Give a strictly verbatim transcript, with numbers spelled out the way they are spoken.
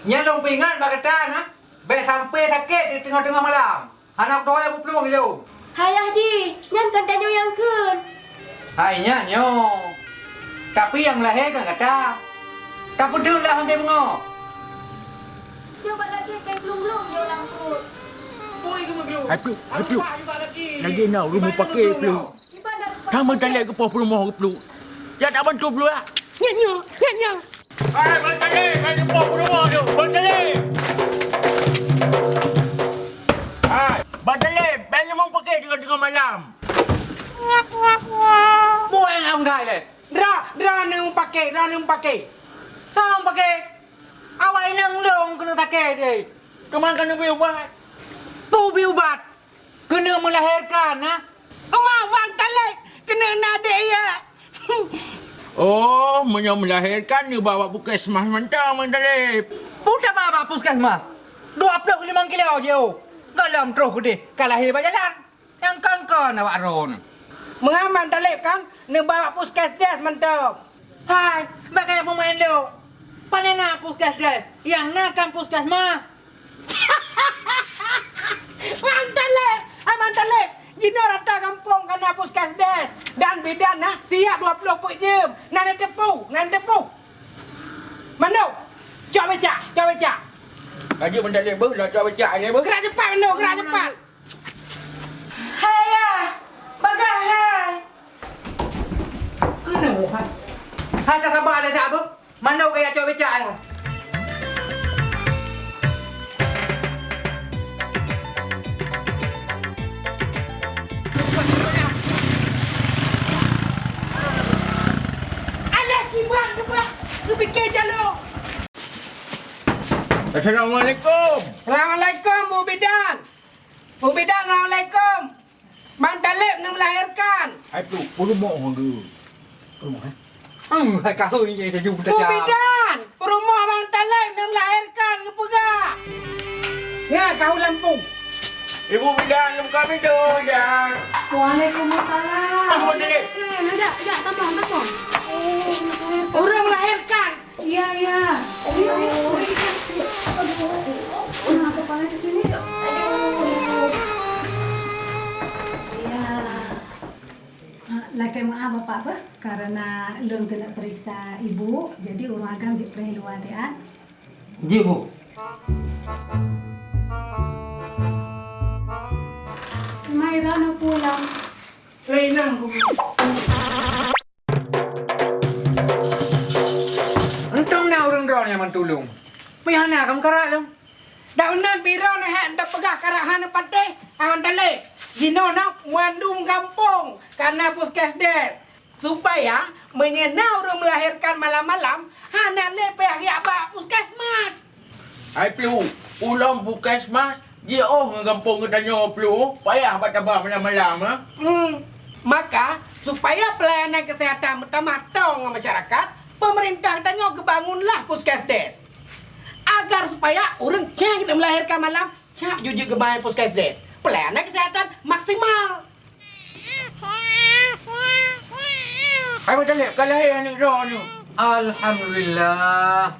Nyan lôn peuingat bak gata na, bèk sampoe sakét di teungoh-teungoh malam. Hana kutoe buplueng ilôn. Hai Yah di, nyan kan tanyoe nyang kheun. Hai nyan nyoe. Tapi nyang lahé kan gata. Tapeuduek lah sampoe beungoh. Nyoe bak lagèe kai glung-glung nyoe lam pruet. Hai Pluek, hai Pluek. Lagèe na ureueng meupaké Pluek. Ibarat ka meutalèe geupoh peurumoh geuh Pluek. Jak tabantu Pluek ah. Nyan nyoe, nyan nyoe. Hai, Bang Taleb, hai, geupoh peurumoh tu, Bang Taleb. Hai, Bang Taleb, bèk neumeupaké teungoh-teungoh malam. Buet nyang unggai lé. Droe, droe neumeupaké, droe neumeupaké. Soe meupaké? Awak inong lôn keuneuk sakét, eh. Keuman ka neubri ubat? Peue ubri ubat? Keuneuk meulahérkan, ha? Oma, Bang Taleb, keuneuk na adék, ya. Oh, meunyoe meulahérkan, neuba bak puskesmas mantong, Bang Taleb. Peue taba bak puskesmas? Dua ploh limong kilo jiôh. Gohlom troh keudeh, ka lahé bak jalan. Nyang kon-kon awak droeneuh. Meuhan Bang Taleb kan, neuba bak puskesdes mantong. Hai, bèk kajak peumaén lôn. Pane na puskesdes? Nyang na kan puskesmas. Bang Taleb! Hai Bang Taleb! Jinoe rata gampông ka na puskesdes. Dan bidan na siap dua ploh peuet jeuem. Na neuteupeue, na neuteupeue. Mandum. Cok becak, cok becak. Laju Bang Taleb beuh, laju cok becak ni beuh. Gerak cepat mandum, gerak cepat. Hai, ya. Bagah, hai. Keunoe, hai. Hai, ka saba lé dak beuh. Mandum kajak cok becak, hai. Alah, kiban, kiban. Keupiké jalô. Assalamualaikum. Assalamualaikum, Bu Bidan. Bu Bidan, assalamualaikum. Bang Taleb neumeumelahérkan. Hai, Pluek, peurumoh geuh. Peurumoh, eh? Hmm, hai, kaheun nyan taju Bu Bidan, peurumoh Bang Taleb neumeumelahérkan geupeugah. Nyan, kaheun lampôh. Ibu Bidan, neumeubuka pintoe, Bidan. Waalaikumsalam. Aduh, Bang Taleb. Eh, jak, jak, tamong, tamong. Ureueng melahérkan. Iya, iya. Ayo, ayo. Aduh, aduh. Nah, kepala ke sini. Aduh. Iya. Ah, lakèe meu'ah Bapak beuh, karena lôn keuneuk peuriksa ibu, jadi ureueng agam jipreh luwa tiat. Ji, Bu. Mai rana pulang. Lé inong gumi. Untông na ureueng droeneuh nyang ban tulông. Meuhana ka meukarat lom. Dak meunan pih droeneuh hana tapeugah karat hana patéh, hana talé. Jinoe na mandum gampông ka na puskesdes. Supaya meunyoe na ureueng melahérkan malam-malam, hana lé payah jak bak puskesmas. Hai Pluek, ulôn puskesmas jiôh ngon gampông geutanyoe Pluek, payah bak taba malam-malam, ha? Hmm. Maka, supaya pelayanan kesehatan meutamah tong ngon masyarakat, pemerintah geutanyoe geubangunlah puskesdes. Agar supaya ureueng cang keuneuk melahérkan malam, cak jujeuet geuba puskesdes. Pelayanan kesehatan maksimal. Hai, Bang Taleb, ka lahé aneuk droeneuh. Alhamdulillah.